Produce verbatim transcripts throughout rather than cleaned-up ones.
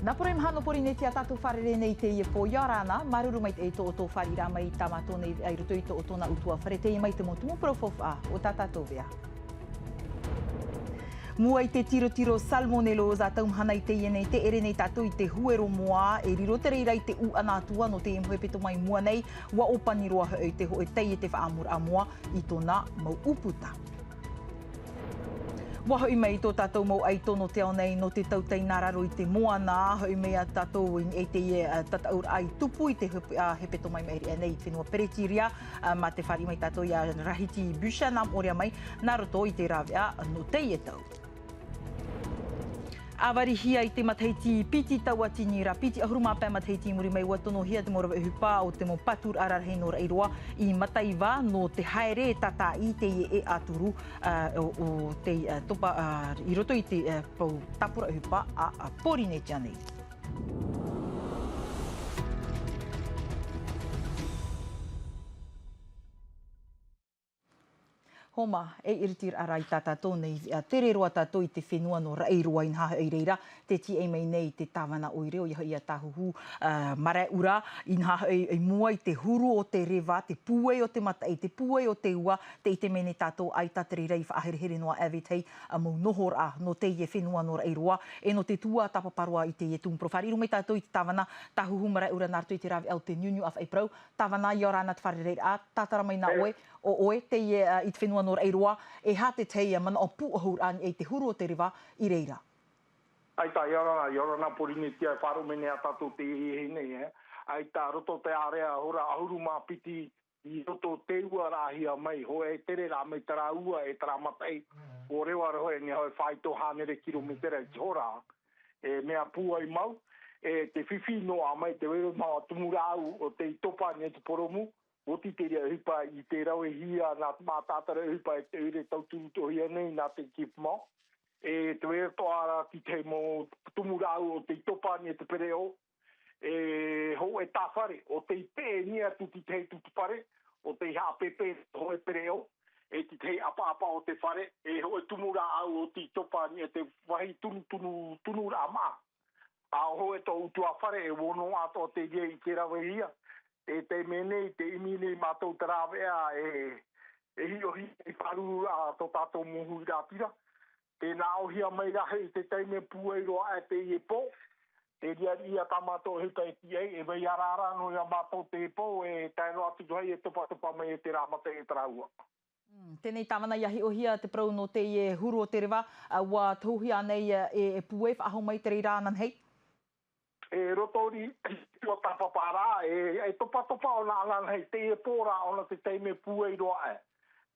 Tāpura i maha nō Pōrīnetia tātou fārerei nei i teie pō. ʻIa ora na, māuruuru maitaʻi i tō ʻoutou fāriʻiraʻa mai i tā mātou nei veʻa i roto i tō ʻoutou nā ʻutuāfare, teie mai te mau tumu parau faufaʻa o tā tātou veʻa. Mua i te tirotiro salmonellose, ʻa tau mahana i teie nei, tē ʻere nei tātou i te huero moa, e riro te reira i te ʻūʻana atu ā nō teie mau hepetoma i mua nei, ʻua ʻōpani roa hoʻi te hōʻē taiete faʻaʻamuraʻa moa i tōna mau ʻūputa. ʻUa hoʻi mai tō tātou mau ʻaito nō te ao nei, nō te tautai nā raro i te moana, hoʻi mai ā tātou i niʻa i teie, ā, tataʻuraʻa i tupu i te hep-, ā, hepetoma i maʻiri aʻe nei i te fenua Peretiria, ā, mā te fāriʻi mai tātou iā Rahiti Busha nā moʻorea mai, nā roto i te rāveʻa nō teie tau. ʻA varihia i te matahiti piti tauatini ra, piti ʻahuru mā pae matahiti i muri mai, ʻua tonohia te mau rave ʻohipa o te mau pāturaʻa rarahi nō Raʻiroa i Mataiva nō te haere tātaʻi i teie ʻēʻa turu, ā, o, o te, ā, topa, ā, i roto i te, ā, pou tāpura ʻohipa a, a Pōrīnetia nei. Homa, e iritiraʻa ra i tā tātou nei veʻa, tere roa tātou i te fenua nō Raʻiroa, inaha hoʻi i reira te tīaʻi mai nei i te tāvana ʻoire, ʻoia hoʻi ʻo Tāhuhu, ā, Maraeʻura, inaha hoʻi i mua i te huru o te reva, te pūai o te mataʻi, te pūai o te ua, tē ʻite mai nei tātou ʻaita te reira i faʻaherehere noa ʻāvaʻe i te hōʻē mau nohoraʻa nō teie fenua nō Raʻiroa, e nō te tuatāpapa roa i teie tumu parau. Fāriʻi mai tātou i te tāvana Tāhuhu Maraeʻura nā roto i te rāveʻa o te Niuniu ʻĀfaʻi Parau. Tāvana, ʻia ora na te fārereiraʻa, tātara mai nā ʻoe, ʻo ʻoe, teie, ā, i te fenua nō Raʻiroa, e aha te tahi manaʻo pūʻohuraʻa i niʻa i te huru o te reva i reira? ʻAita, ʻia ora na, ʻia ora na Pōrīnetia, e faʻaroʻo mai nei ā tātou teie nei, e. ʻAita, roto te ārea hora ʻahuru mā piti, i roto te ua rāhia mai, hōʻē tere rā mai terā ua e terā mataʻi, ʻua reva roa hoʻi nei hōʻē faito hānere kirometera i te hora, e mea pūai mau, e te fifi noa mai te vero mau tumu rāʻau o tei topa nei te poromu, oti te reira ʻohipa i te ravehia nā te mātātara ʻohipa e te ʻoire tauturutohia nei nā te kipmo. E te vero toʻa ra tei te mau tumu rāʻau o tei topa nei te pereʻo, e hōʻē tāfare, o tei peʻe nei atu tei te tutu fare, o tei haʻapepe hōʻē pereʻo, e tei te ʻapaʻapa o te fare, e hōʻē tumu rāʻau o tei topa nei te vāhi tunu, tunu, tunuraʻa maʻa. ʻA ʻo hōʻē tō ʻutuāfare, e ono atoʻa te reira i te ravehia. E te mea nei, tē ʻimi nei mātou te rāveʻa, e, e hiʻohiʻo i te pāruru ra tō tātou mau huiraʻatira. Tē nā ʻōhia mai ra hoʻi te taime pūai roa aʻe teie pō. Te riaria tā mātou ʻohipa e tīaʻi, e vai ara ra noa iā mātou te pō, e tae noa atu hoʻi e topatopa mai e te rā mataʻi e terā ua. Mm, teie tāvana, ʻia hiʻohia te parau nō teie huru o te reva, ā, ʻua tohuhia nei, ā, e, e pūai faʻahou mai te reira ānānahi? E roto i te tuatāpapa ra, e, e topatopa ʻōna ānānahi, teie pō ra ʻōna te taime pūai roa aʻe.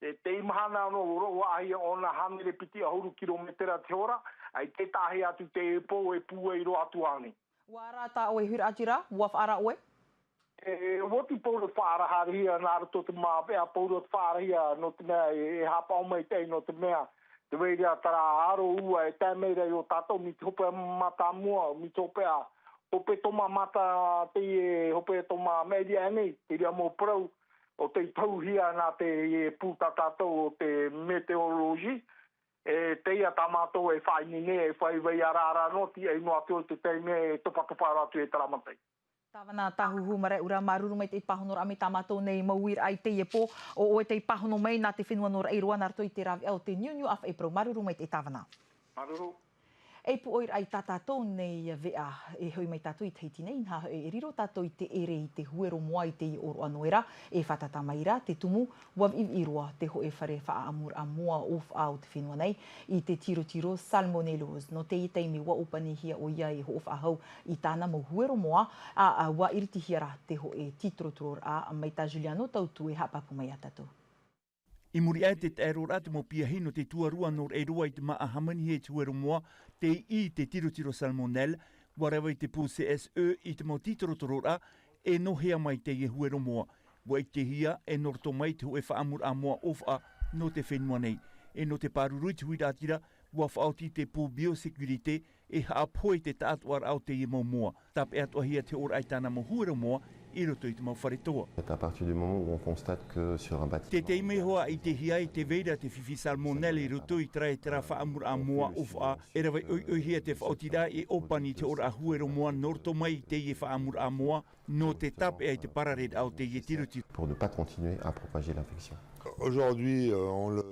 E tei mahana noa roa aʻe ʻōna hānere piti ʻahuru kirometera te hora, ʻaita e tahi atu te pō e pūai roa atu ānei. ʻUa ara tā ʻoe huiraʻatira, ʻua faʻaara ʻoe? E, ʻua oti pauroa faʻaarahia nā roto te māveʻa pauroa faʻaarahia nō te mea e, e haʻapaʻo mai te ai nō te mea, te vai ra terā aro ua e tae mai ra iō tātou mai te hopeʻa mātāmua, mai te hopeʻa, hepetoma mātā, teie hepetoma maʻiri aʻe nei, te reira mau parau, o tei tohuhia nā te, e pū tā tātou o te météorologie, e teie tā mātou e faʻaineine, e faʻaʻite vai ara ra noa, tīaʻi noa atu i te taime e topatopa ra atu e terā mataʻi. Tāvana Tāhuhu Maraeʻura, māuruuru maitaʻi i te pāhonoraʻa mai tā mātou nei mau uiraʻa i teie pō, ʻo ʻoe tei pāhono mai nā te fenua nō Raʻiroa nā roto i te rāveʻa o te Niuniu ʻĀfaʻi Parau, māuruuru maitaʻi tāvana. Māuruuru. E pūʻoiraʻa i tā tātou nei veʻa, e hoʻi mai tātou i Tahiti nei, inaha hoʻi e riro tātou i te ʻere i te huero moa i teie ʻōroʻa nō reira, e fātata mai ra te tumu, ʻua viʻiviʻi roa te hōʻē fare faʻaʻamuraʻa moa ʻōfaʻa o te fenua nei, i te tirotiro salmonellose. Nō teie taime ʻua ʻōpanihia ʻoia e hoʻo faʻahou i tāna mau huero moa, ā, ā, ʻua iritihia ra te hōʻē tītorotororaʻa mai tā Juliano Tautu e haʻapāpū mai iā tātou. I muri aʻe i te taʻeroraʻa te mau piahi nō te tuarua nō Raʻiroa i te māʻa hāmanihia e te huero moa, tei ʻī i te tirotiro salmonelle, ʻua rave te pū C S E i te mau tītorotororaʻa, e nō hea mai teie huero moa. ʻUa ʻitehia, e nō roto mai te hōʻē faʻaʻamuraʻa moa ʻōfaʻa nō te fenua nei. E nō te pāruru i te huiraʻatira, ʻua faʻaoti te pū Biosécurité, e haʻapohe i te taʻatoʻaraʻa o teie mau moa. Tāpeʻa atoʻahia te hoʻoraʻa i tāna mau huero moa, i roto i te mau fare toa. À partir du moment où on constate que sur un bâtiment... Te taime iho a ʻitehia e te vai ra te fifi salmonelle i roto i terā e terā faʻaʻamuraʻa moa ʻōfaʻa, e rave ʻoiʻoihia te faʻaotiraʻa e ʻōpani i te hoʻoraʻa huero moa nō roto mai i teie faʻaʻamuraʻa moa, nō te tāpeʻa i te parareraʻa o teie tirotiro. Pour ne pas continuer à propager l'infection.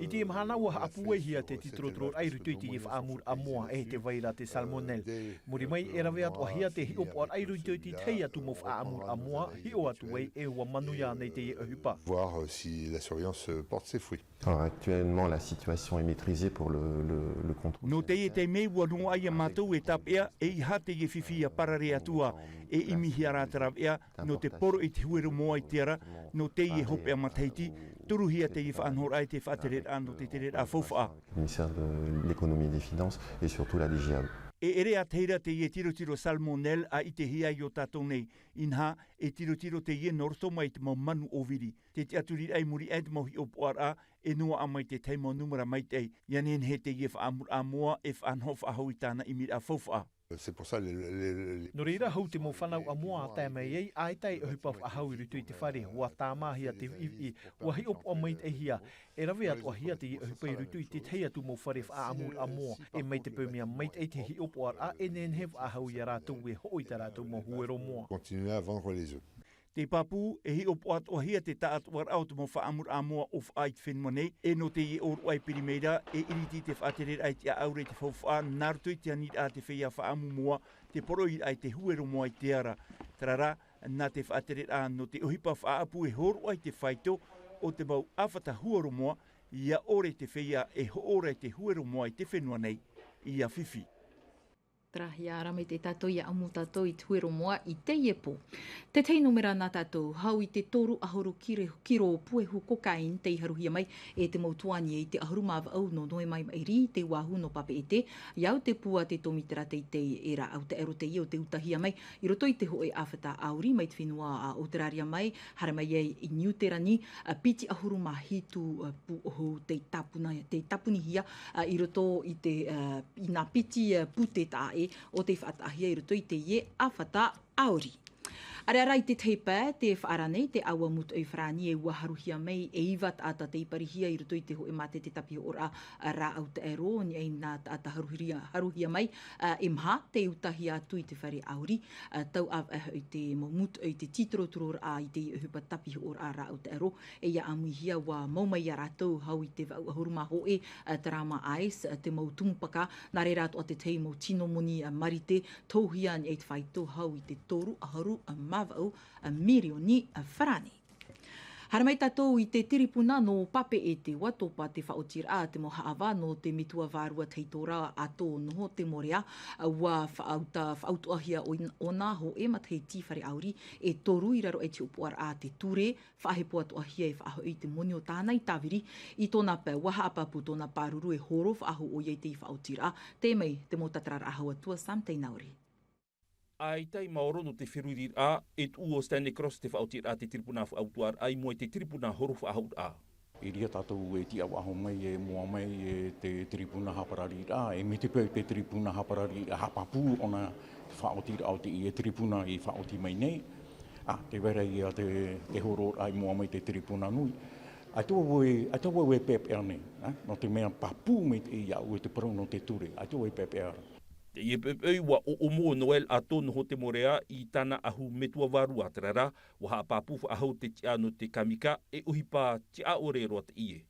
I teie mahana ua haʻapūaihia te titorotororaʻa i roto i teie faʻaʻamuraʻa moa e te vai ra te salmonelle. Muri mai e rave atoʻahia te hiʻopoʻaraʻa i roto i te tahi atu mau faʻaʻamuraʻa moa, hiʻo atu ai e ua manuia ana i teie ʻohipa. Voir si la surveillance porte ses fruits. Alors actuellement la situation est maîtrisée pour le contrôle. Nō teie taime ua noaʻa ia mātou e tāpeʻa e ʻeiaha teie fifi ia parare atu ā, e ʻimihia rā te raveʻa nō te poroʻi i te huero moa i te ara. Nō teie hopeʻa matahiti, turuhia teie faʻanahoraʻa i te faʻatereraʻa nō te tereraʻa faufaʻa. Ministère de l'économie et des finances et surtout la DGAE. E ʻere atoʻa ra teie tirotiro salmonelle a ʻitehia i ō tātou nei, inaha e tirotiro teie nō roto mai i te mau manu ʻōviri. Te tiʻaturiraʻa i muri aʻe i te mau hiʻopoʻaraʻa e noaʻa mai te tahi mau nūmera maitaʻi ia nehenehe teie faʻaʻamuraʻa moa e faʻanaho faʻahou i tāna ʻimiraʻa faufaʻa. Nō reira hou te mau fānau ʻamoa a tae mai ai ʻaita e ʻohipa faʻahou i roto i te fare, ua tāmāhia te viʻiviʻi, ua hiʻopoʻa maitaʻihia. E rave atoʻahia teie ʻohipa i roto i te tahi atu mau fare faʻaʻamuraʻa moa, e mai te peu mea maitaʻi te hiʻopoʻaraʻa e nehenehe faʻahou iā rātou e hoʻo i tā rātou mau huero moa. Te pāpū, e hiʻopoʻa atoʻahia te taʻatoʻaraʻa o te mau faʻaʻamuraʻa moa ʻōfaʻa i te fenua nei, e nō teie ʻōroʻa e piri mai ra e ʻiriti i te faʻatereraʻa i te ʻaʻaure i te faufaʻa nā roto i te aniraʻa a te feiā faʻaʻamu moa, te poroʻiraʻa i te huero moa i te ara. Terā rā, nā te faʻatereraʻa nō te ʻohipa faʻaʻapu e hōroʻa i te faito o te mau ʻāfata huero moa, ia ʻore te feiā e hoʻo ra i te huero moa i te fenua nei ia fifi. Terā ia ara mai te tātou ia ʻamu tātou i te huero moa i teie pō. Te tahi nūmera nā tātou, hau i te toru ʻahuru kiro puehu cocaïne tei haruhia mai e te mau tuani i te ʻahuru mā vaʻu nō noema i maʻiri i te uāhu nō papeʻete, i au te pū a te tōmitera teitei e rāʻau taʻero teie o te utahia mai i roto i te hoʻe ʻāfata ʻāuri mai te fenua a ʻauteraria mai, haere mai ai i niuterani. Piti ʻahuru mā hitu pūʻohu tei tāpunihia i roto i te i nā piti pū te taʻaʻe o tei faʻataʻahia i roto i teie ʻāfata ʻāuri. Are ara i te tahi pae te faʻaara nei te ʻaua mutoʻi farāni e ua haruhia mai e iva taʻata tei parihia i roto i te hoʻe mātete tapihoʻoraʻa rāʻau taʻero. Niʻa i nā taʻata haruhia mai e maha tei utahia atu i te fare ʻāuri. Tau ʻāvaʻe hoʻi te mau mutoʻi i te tītorotororaʻa i te ʻohipa tapihoʻoraʻa rāʻau taʻero. E ia ʻamuihia ua mau mai iā rātou hau i te vaʻu ʻahuru mā hoʻe terā mā ice te mau tumu paka. Nā reira atoʻa te tahi mau tino moni marite tauhia nei i te faito hau i te toru ʻahuru mā vaʻu mirioni farāni. Haere mai tātou i te tiripuna nō papeʻete, ua topa te faʻaotiraʻa a te mau haʻavā nō te metua vārua tahito ra a tō noho te morea. Ua faʻauta faʻautuʻahia ʻōna hoʻe matahiti fare ʻāuri e toru i raro aʻe i te hiʻopoʻaraʻa a te ture. Faʻahepo atoʻahia e faʻahoʻi i te moni o tāna i tāviri i tōna pae. Ua haʻapāpū tōna pāruru e horo faʻahou ʻoia i te faʻaotiraʻa. Te mai te mau tatararaʻa hau atu a sam tei nauri. ʻAita i maoro nō te feruriraʻa e tuʻu o stanley cross te faʻaotiraʻa te tiripuna faʻautuʻaraʻa i mua i te tiripuna horo faʻahouraʻa. I reira tātou e tiʻa faʻahou mai e moʻa mai e te tiripuna hāparariraʻa e mai te peu te tiripuna hāparariraʻa haʻapāpū ʻōna te faʻaotiraʻa o teie tiripuna i faʻaoti mai nei. A te vera ia te horoʻaraʻa i moʻa mai te tiripuna nui. ʻAita vau e ʻaita vau e peʻapeʻa nei nō te mea pāpū mai teie iāʻu e te parau nō te ture ʻaita vau e peʻapeʻa ra. Teie peʻepeʻe ua ʻoʻomo o noel a tō noho te morea i tāna ʻahu metua vārua terā rā. Ua haʻapāpū faʻahou te tiʻa nō te kamika e ʻohipa tiʻa ʻore roa teie.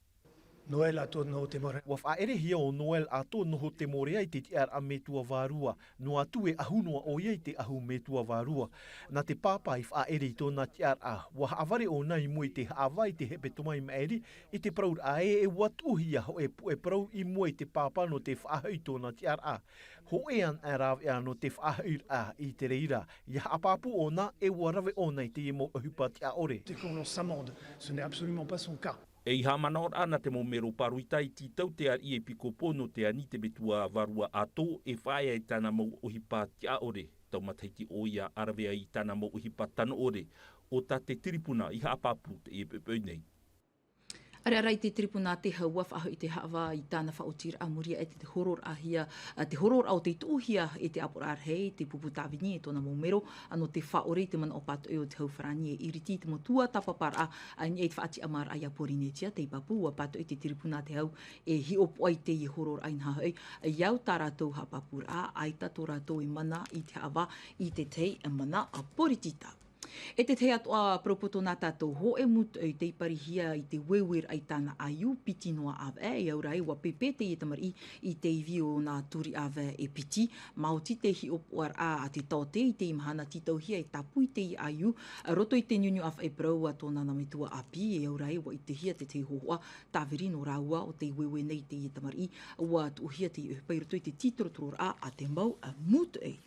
Noel a tō noho te morea. Ua faʻaʻerehia o noel a tō noho te morea i te tiʻaraʻa metua vārua. Noa atu e ʻahu noa ʻoia i te ʻahu metua vārua. Nā te pāpā i faʻaʻere i tōna tiʻaraʻa ua haʻavare ʻōna i mua i te haʻavā i te hepetoma i maʻiri i te parauraʻa ē e ua tuʻuhia hoʻe puʻe parau i mua i te pāpā nō te faʻahoʻi i tōna tiʻaraʻa. Hoʻe ana e rāveʻa nō te faʻahoʻiraʻa i te reira ia haʻapāpū ʻōna e ua rave ʻōna i teie mau ʻohipa tiʻa ʻore. Te kono samond ce n'est absolument pas son cas. E i haʻamanaʻoraʻa nā te mau mero pāroita i tītau te ariʻi epikopō nō te ani te metua vārua a tō e faʻaea i tāna mau ʻohipa tiʻa ʻore. Tau matahiti ʻoia a rave ai i tāna mau ʻohipa tano ʻore. O tā te tiripuna i haʻapāpū teie peʻepeʻe nei. Areʻa rā i te tiripuna te hau ua faʻahoʻi te haʻavā i tāna faʻaotiraʻa muri aʻe te horoʻahia, te horoʻa o te tuʻuhia e te ʻāpoʻoraʻa rahi, te pupu tāvini e tōna mau mero, nō te faʻaʻore i te manaʻo pātoʻi o te hau farāni e iriti i te mau tuatāpaparaʻa, ʻaita e te faʻatiʻamaraʻa iā Porinetia, tei pāpū ua pātoʻi te tiripuna te hau e hiʻopoʻa i teie horoʻa inaha hoʻi, i au tā rātou haʻapāpūraʻa, ʻaita tō rātou e mana i te haʻavā i te tahi mana poritita. E te tahi atoʻa parau poto nā tātou, hōʻē mūtoʻi tei parihia i te ueueraʻa i tāna ʻaiū piti noa ʻāvaʻe, e au rā ē ua pēpē teie tamariʻi i te ivi o nā turi ʻāvaʻe e piti, maoti te hiʻopoʻaraʻa a te taote i teie mahana tītauhia e tāpū i teie ʻaiū, roto i te niuniu ʻāfaʻi parau a tōna nā metua ʻāpī, e au rā ē ua ʻitehia te tahi hōhoʻa tāviri nō rāua o tei ueue nei teie tamariʻi, ua tuʻuhia teie ʻohipa i roto i te tītorotororaʻa a te mau mūtoʻi.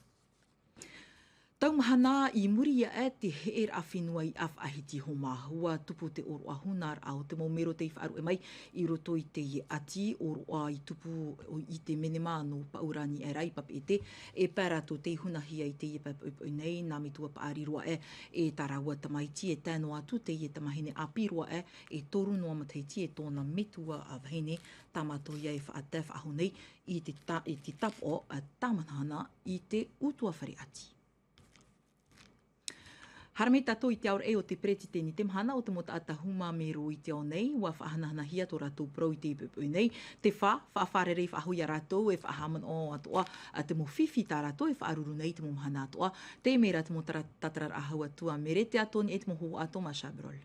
Tau mahana i muri aʻe te heʻeraʻa fenua i ʻĀfaʻahiti Homa, ua tupu te ʻōroʻa hunaraʻa o te mau mero tei faʻaruʻe mai i roto i teie ʻati, ʻōroʻa i tupu i te menema nō Paurani aʻe rā i Papeʻete, e pae rātou tei hunahia i teie pae poʻipoʻi nei, nā metua paʻari roa aʻe e tā rāua tamaiti, e tae noa atu teie tamahine ʻāpī roa aʻe e toru noa matahiti e tōna metua vahine, tā mātou ia e faʻatae faʻahou nei i te ta-, i te tāpaʻo tāmanahana i te ʻutuāfare ʻati. Haere mai tātou i te aoraʻi o te peretiteni te mahana o te mau taʻata Huma mero i te ao nei, ua faʻahanahanahia tō rātou parau i te poʻipoʻi nei, te fā, faʻafārerei faʻahou iā rātou e faʻahaʻamanaʻo atoʻa te mau fifi tā rātou e faʻaruru nei i te mau mahana atoʻa, te mea rā te mau tara-, tātararaʻa hau atu a Mere Teatoni e te mau hōhoʻa a Thomas Chabrol.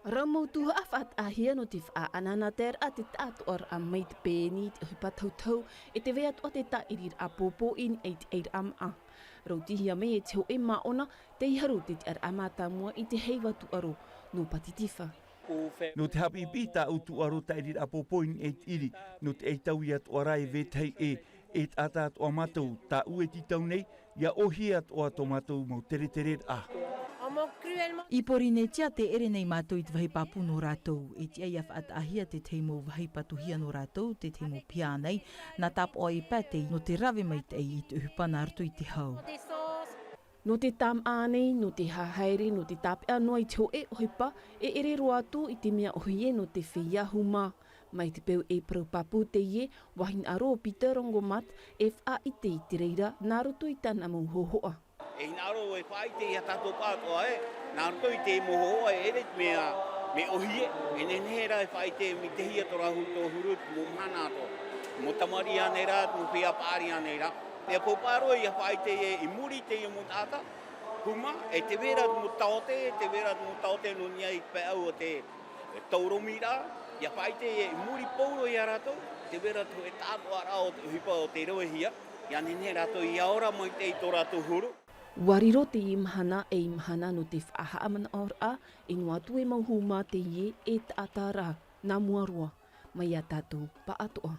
Rau mau tuhaʻa faʻataʻahia nō te faʻaʻanaʻanataeraʻa te taʻatoʻaraʻa mai te pēni i te ʻohipa tahutahu e te vai atoʻa te tāʻiriraʻa pōpō i niʻa i te ʻairaʻa māʻa. Rautihia mai e te hōʻē māʻona tei haru te tiʻaraʻa mātāmua i te heiva tūʻaro nō Patitifa. Nō te haʻapiʻipiʻi tāʻu tūʻaro tāʻiriraʻa pōpō i niʻa i te ʻiri, nō te ʻaitau ia atoʻa rā e vetahi ʻē, e taʻata atoʻa mātou, tāʻu e tītau nei, ʻia ʻōhie atoʻa tō mātou mau teretereraʻa. I Porinetia tē ʻere nei mātou i te vāhi pāpū nō rātou, e tiʻa ʻia faʻataʻahia te tahi mau vāhi patuhia nō rātou, te tahi mau piha nei, nā tāpaʻo e pae teie nō te rave maitaʻi i te ʻohipa nā roto i te hau. Nō te tāmāʻa nei, nō te hahaere, nō te tāpeʻa noa i te hōʻē ʻohipa, e ʻere roa atu i te mea ʻōhie nō te feiā Huma. Mai te peu e parau pāpū teie, ʻua hinaʻaro ʻo Peter Rongomat e faʻaʻite i te reira nā roto i tāna mau hōhoʻa. E hinaʻaro e faʻaʻite ia tātou pātoʻa, e, nā roto i te mau hōhoʻa e ʻere te mea, mea ʻōhie, e nehenehe rā e faʻaʻite mai te hia tō rātou huru, te mau mahana atoʻa, mau tamariʻi ānei rā, te mau feiā paʻari ānei rā. Mea pau paʻi roa ia faʻaʻite i muri i teie mau taʻata Huma, e tē vai ra te mau taote, e tē vai ra te mau taote nō niʻa i te pae ʻau o te tauromiraʻa, ia faʻaʻite i muri pauroa ia rātou, tē vai ra te hōʻē taʻatoʻaraʻa o te ʻohipa o tei ravehia, ia nehenehe rātou ʻia ora maitaʻi i tō rātou huru. ʻUa riro teie mahana ei mahana nō te faʻahaʻamanaʻoraʻa, e noa atu e mau Huma teie e taʻata rā, nā mua roa, mai ia tātou pāʻatoʻa.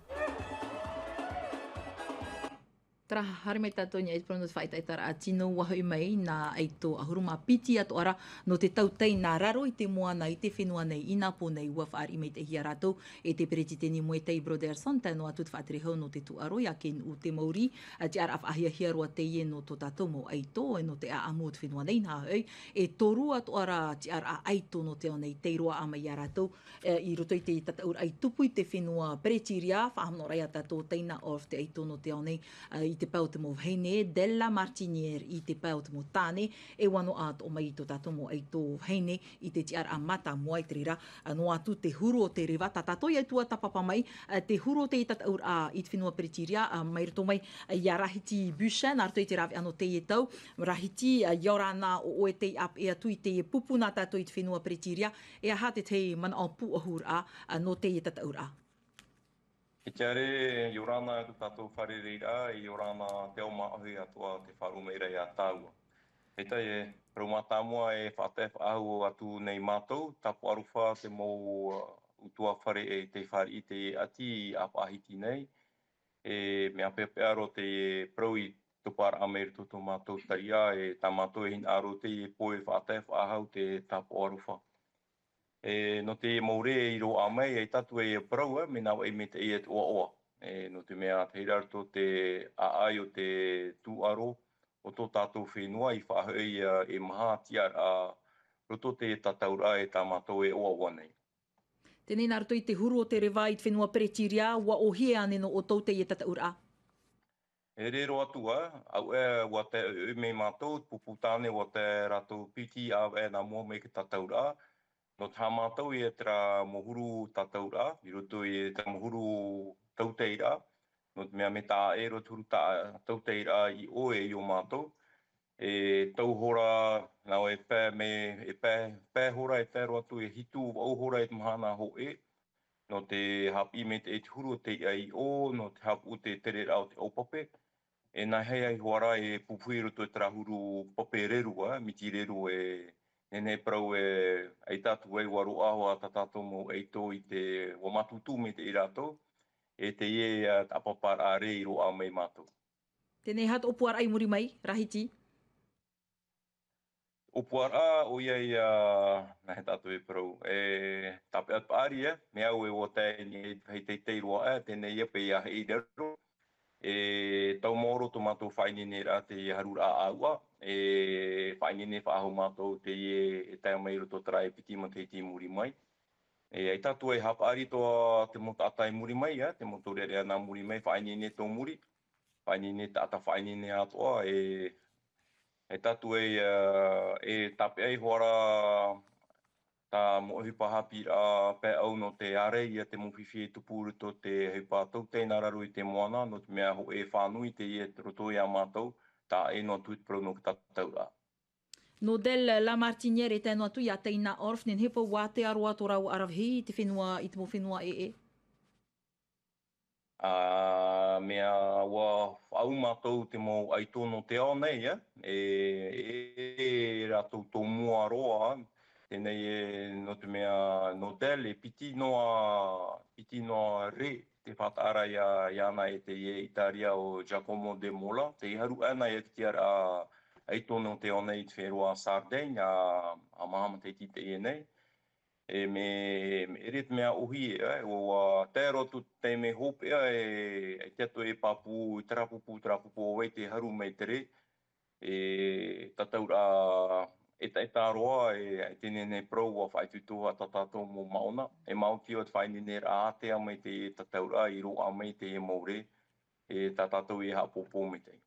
Terā, haere mai tātou i niʻa i te parau nō te faʻaʻetaʻetaraʻa tino, ʻua hoʻi mai nā ʻaito ʻahuru mā piti atoʻa ra nō te tautai nā raro i te moana i te fenua nei, i nā pō nei, ʻua fāriʻi maitaʻihia rātou e te peretiteni Moetai Brotherson, tae noa atu te faʻatere hau nō te tūʻaro iā Ken Utemauiri, ā, tiʻaraʻa faʻahiahia roa teie nō tō tātou mau ʻaito, e nō te ʻāʻamu o te fenua nei, nā hoʻi, e toru atoʻa ra tiʻaraʻa ʻaito nō te ao nei, tei roaʻa mai iā rātou, e, i roto i te tataʻuraʻa i tupu i te fenua Peretiria, faʻahaʻamanaʻo ra ia tātou, taina of te ʻaito nō te ao nei, e, i te pae o te mau vahine, Della Martinière i te pae o te mau tāne, e ʻua noaʻa atoʻa mai i tō tātou mau ʻaito vahine i te tiʻaraʻa mātāmua i te reira, e, noa atu te huru o te reva, tā tātou ia tuatāpapa mai, e, te huru o te tataʻuraʻa i te fenua Peretiria, e, mai roto mai, e, ia Rahiti Buchen, nā roto i te rāveʻa nō teie tau, Rahiti, e, ʻia ora na ʻoe tei ʻāpeʻe atu i teie pupu nā tātou i te fenua Peretiria, e aha te tahi manaʻo pūʻohuraʻa, ā, nō teie tataʻuraʻa? E tiare, ʻia ora na tō tātou fārereiraʻa, ʻia ora na te ao māʻohi atoʻa tē faʻaroʻo mai ra ia tāua. Eʻita e, parau mātāmua e faʻatae faʻahou atu nei mātou, tāpaʻo aroha te mau, ā, ʻutuāfare e tei fāriʻi i te ʻati i ʻĀfaʻahiti nei, e mea peʻapeʻa roa te parau i toparaʻa mai roto tō mātou tariʻa, e tā mātou e hinaʻaro teie pō e faʻatae faʻahou te tāpaʻo aroha. E, nō te mau rē i roaʻa mai, e tātou e parau, e, mea nā vai maitaʻi e te ʻoaʻoa. E, nō te mea, te hira roto te ʻāʻai o te tūʻaro o tō tātou fenua i faʻahoʻi, ā, e maha tiʻaraʻa roto te tataʻuraʻa e tā mātou e ʻoaʻoa nei. Teie nei nā roto i te huru o te reva i te fenua Peretīria, ua ʻōhie ānei nō ʻoutou teie tataʻuraʻa? E riro atu ā, auē, ua tae ʻoiʻoi mai mātou, pupu tāne, ua tae rātou piti ʻāvaʻe nā mua mai te tataʻuraʻa. Nō te aha mātou i terā mau huru tataʻuraʻa, i roto i terā mau huru tauteiraʻa, nō te mea mea taʻa ʻē roa te huru ta-, tauteiraʻa i ʻō e i ʻō mātou. E tau hora, nā ʻō e pae mai, e pae, pae hora e tae roa atu e hitu, vaʻu hora e te mahana hōʻē, nō te haʻapiʻi mai te, te huru o te iʻa i ʻō, nō te haʻapuʻu te tereraʻa o te ʻaupape. E nā hea iho ā rā e pupuhi i roto i terā huru pape reru, ā, miti reru e, nehenehe e parau e, ʻaita atu ai ua roaʻa hoʻi tā tātou mau ʻaito i te, ua mātutu mai te i rātou, e teie, ā, ʻāpaparaʻa rē i roaʻa mai mātou. Teie nei, e aha tō ʻōpuaraʻa i muri mai, Rahiti? ʻŌpuaraʻa, ʻoia ia, nā hea tātou e parau, e tāpeʻa paʻari, ē, mea au e ʻua tae i niʻa i te vāhi teitei roa, ē, teie nei ia paʻi ia hei raro. E tau maoro tō mātou faʻaineineraʻa teie haruraʻa ʻāuʻa, e faʻaineine faʻahou mātou teie e tae mai i roto terā e piti matahiti i muri mai. E, ʻaita atu ai e haʻapaʻari atoʻa te mau taʻata i muri mai, ē, te mau taureʻareʻa nā muri mai, faʻaineine tō muri, faʻaineine taʻata, faʻaineine atoʻa, e, ʻaita atu ai, ā, e tāpeʻa iho ā rā tā mau ʻohipa haʻapiʻiraʻa pae ʻau nō te ārai ia te mau fifi e tupu i roto i te ʻohipa tautai nā raro i te moana, nō te mea hōʻē fānui teie i roto ia mātou, taʻa ʻē noa atu i te parau nō te tataʻuraʻa. Nodel Lamartinière e tae noa atu iā Taina Orff, nehenehe paʻi ua ātea roa tō rāua ʻaravihi i te fenua, i te mau fenua ʻē. Ā, mea ua faʻaau mātou te mau ʻaito nō te ao nei, ē. E, e, e rātou tōmua roa, teie nei e, nō te mea Nodel, e piti noa, piti noa rē te faʻataʻa ra iā, iāna e teie ʻĪtāria ʻo Giacomo Demola, tei haru ana ia te tiʻaraʻa ʻaito nō te ao nei i te fenua Sardaigne, ā, ā maha matahiti teie nei. E mea, mea ʻere te mea ʻōhie, ē, ʻua, ʻua tae roa atu te taime hopeʻa, e, e te atu e pāpū, terā pupu, terā pupu, ʻo vai te haru mai te rē, e tataʻuraʻa ʻetaʻeta roa, e, e teie nei parau ʻua faʻaitoito tā tātou mau māʻona, e maoti ʻo te faʻaineineraʻa ātea mai te tataʻuraʻa i roaʻa mai teie mau rē, e tā tātou e haʻapōpō maitaʻi.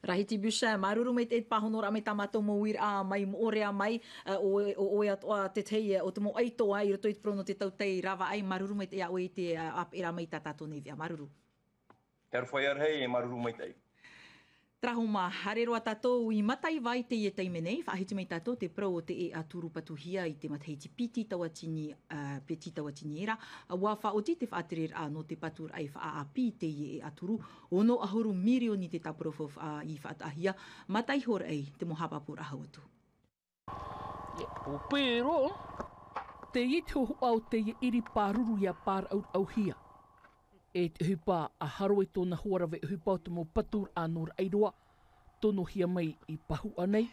Rahiti Bush, māuruuru maitaʻi i te pāhonoraʻa mai tā mātou mau uiraʻa mai, moʻorea mai, ā, ʻo, ʻo, ʻo ʻoe atoʻa te tahi, ā, o te mau ʻaito, ā, i roto i te parau nō te tautai ravaʻai, māuruuru maitaʻi iā ʻoe i te, ā, ʻāpeʻeraʻa mai tā tātou nei veʻa, māuruuru. Te aroha ia rahi, e māuruuru maitaʻi. Terā hoʻi mā, haere roa tātou i Mataiva i teie taime nei, faʻahiti mai tātou te parau o te ʻēʻaturu patuhia i te matahiti piti tauatini, ā, piti tauatini ra, ʻua faʻaoti te faʻatereraʻa nō te paturaʻa i faʻaʻāpī i teie ʻēʻaturu, ono ʻahuru mirioni te tāpura faufaʻa i faʻataʻahia, mā te iho raʻi te mau haʻapāpūraʻa hau atu. ʻUa pē roa, teie te hōhoʻa o teie ʻiri pāruru ʻia pāraʻuraʻauhia. E te ʻohipa a Haro e tōna hoa rave ʻohipa o te mau paturaʻa nō Raʻiroa, tonohia mai i Pahuʻa nei.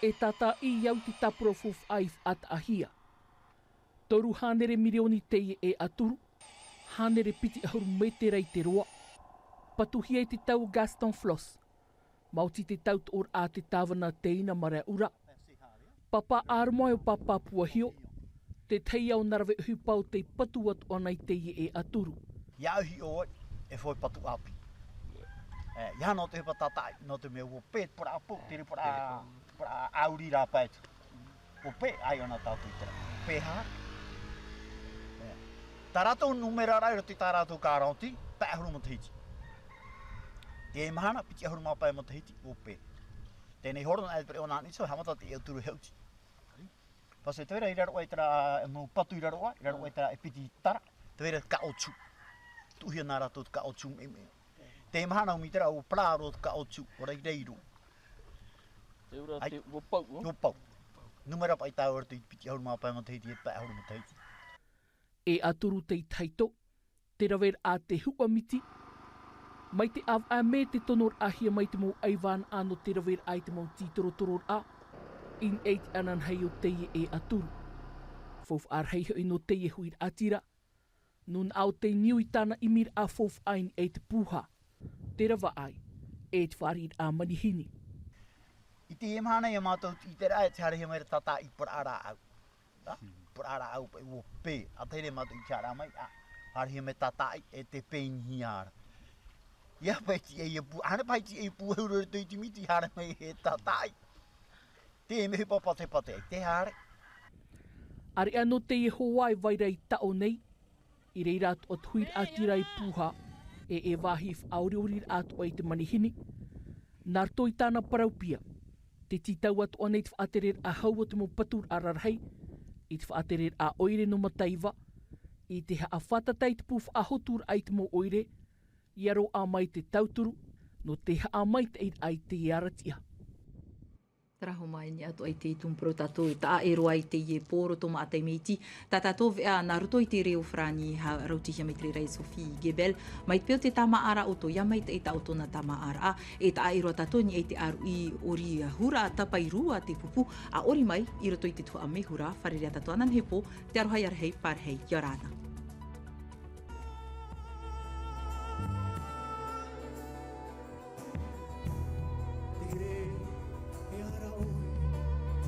E tātaʻi au i te tāpura faufaʻa i faʻataʻahia. Toru hānere mirioni teie ʻēʻaturu, hānere piti ʻahuru mētera i te roa. Patuhia i te tau Gaston Flosse. Maoti te tautoʻoraʻa a te tāvana Teina Maraeʻura. Pāpā Aromae ʻo Pāpā Puahio, te tahi ā ʻōna rave ʻohipa o tei patu atu ʻana i teie ʻēʻaturu. ʻIa au hiʻo ai, e foʻi patu ʻāpī. E, ʻia nō te ʻohipa tātaʻi, nō te mea ʻua pē te paraʻa pou, te paraʻa, paraʻa ʻauri rā pae atu. ʻUa pē, ʻaita ʻōna tātou i terā. Pē hā? E, tā rātou nūmera ra i roto i tā rātou kāroti, pae ʻahuru matahiti. Te mahana, piti ʻahuru mā pae matahiti, ʻua pē. Teie nei horo nā e te pereʻoʻo nā Niso, haʻamata te ʻēʻaturu e hauti. Pase te vera i raro ai terā, e mau patu i raro ai, i raro ai terā e piti tara, te vera caoutchouc. Tuʻuhia nā rātou te caoutchouc meʻemeʻe. Te mahana umi terā ʻua parau roa te caoutchouc, ʻua rairai roa. Te ura Ai. te, ʻua pau, ʻua? ʻUa pau. Nūmera paʻi tāua i roto i te piti ʻahuru mā pae matahiti, e pae ʻahuru matahiti. ʻEʻaturu tei tahito, te raveraʻa te huʻa miti, mai te ʻāvaʻe mē te tonoraʻahia mai te mau ʻaivānaʻa nō te raveraʻa i te mau tītorotororaʻa, i niʻa i te ananahi o teie ʻEʻaturu. Faufaʻa rahi hoʻi nō teie huiraʻatira, nūnaʻa o tei niu i tāna ʻimiraʻa faufaʻa i niʻa i te pūhā, te ravaʻai, e te fāriʻiraʻa manihini. I teie mahana ia mātou te ʻiteraʻa e te haerehia mai ra tātaʻi paraʻa rāʻau. Rā? Rā, rā, au, pai, ua pē, a te here mātou i te hara mai, a, haere mai tātaʻi, e te pēnihia ra. Ia pai ti ei e pū, haere pai ti ei pū, e huru i te miti, haere mai e tātaʻi. Te mea pāpātepatea, te haere. Area nō teie hoa e vai ra i taʻo nei, i reira atu atu huiraʻatira i pūhā, e e vāhi faʻaoriori ra atu ai te manihini. Nā roto i tāna parau pia, te tītau atu ʻana i te faʻatereraʻa hau o te mau paturaʻa rarahi, i te faʻatereraʻa ʻoire nō Mataiva, i te haʻafātata i te pū faʻahoturaʻa i te mau ʻoire, ia roaʻa mai te tauturu, nō te haʻamaitaʻiraʻa i te aratiʻa. Taraho mai ni atu ai te tumu parau tātou e taʻa e roa i teie pō roto maʻa taime iti, tā tātou veʻa nā roto i te reo farāni ha rautihia mai te reira e Sophie Gebel, mai te peu te tāmāʻaraʻa o tō ia mai te ita o tōna tāmāʻaraʻa, e taʻa e roa tātou ni ai te ʻaruʻi ʻori hura tapairua te pupu, a ʻori mai, i roto i te tuhaʻa mehura, fārerei ā tātou ananahi pō, te aroha ia rahi, pārahi ia rāna. Te here, e aha rā ʻoe?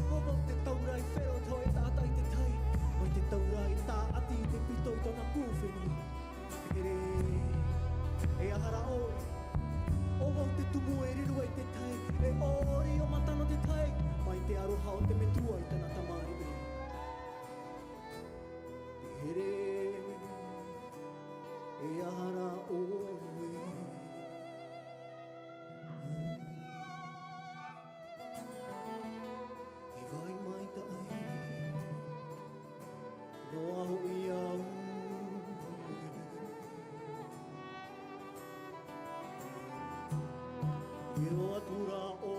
ʻO vau te taura i whero te hōʻē taʻata i te tai, mai te taura i tāʻati i te pito i tōna kū fenua. Te here, e aha rā ʻoe? ʻO vau te tumu e riro ai te tai, e ʻori o matano te tai, mai te aroha o te metua i tana tamariʻi. Te here, e aha rā ʻoe? E vai maitaʻi roa hoʻi au. E roa atu rā ʻo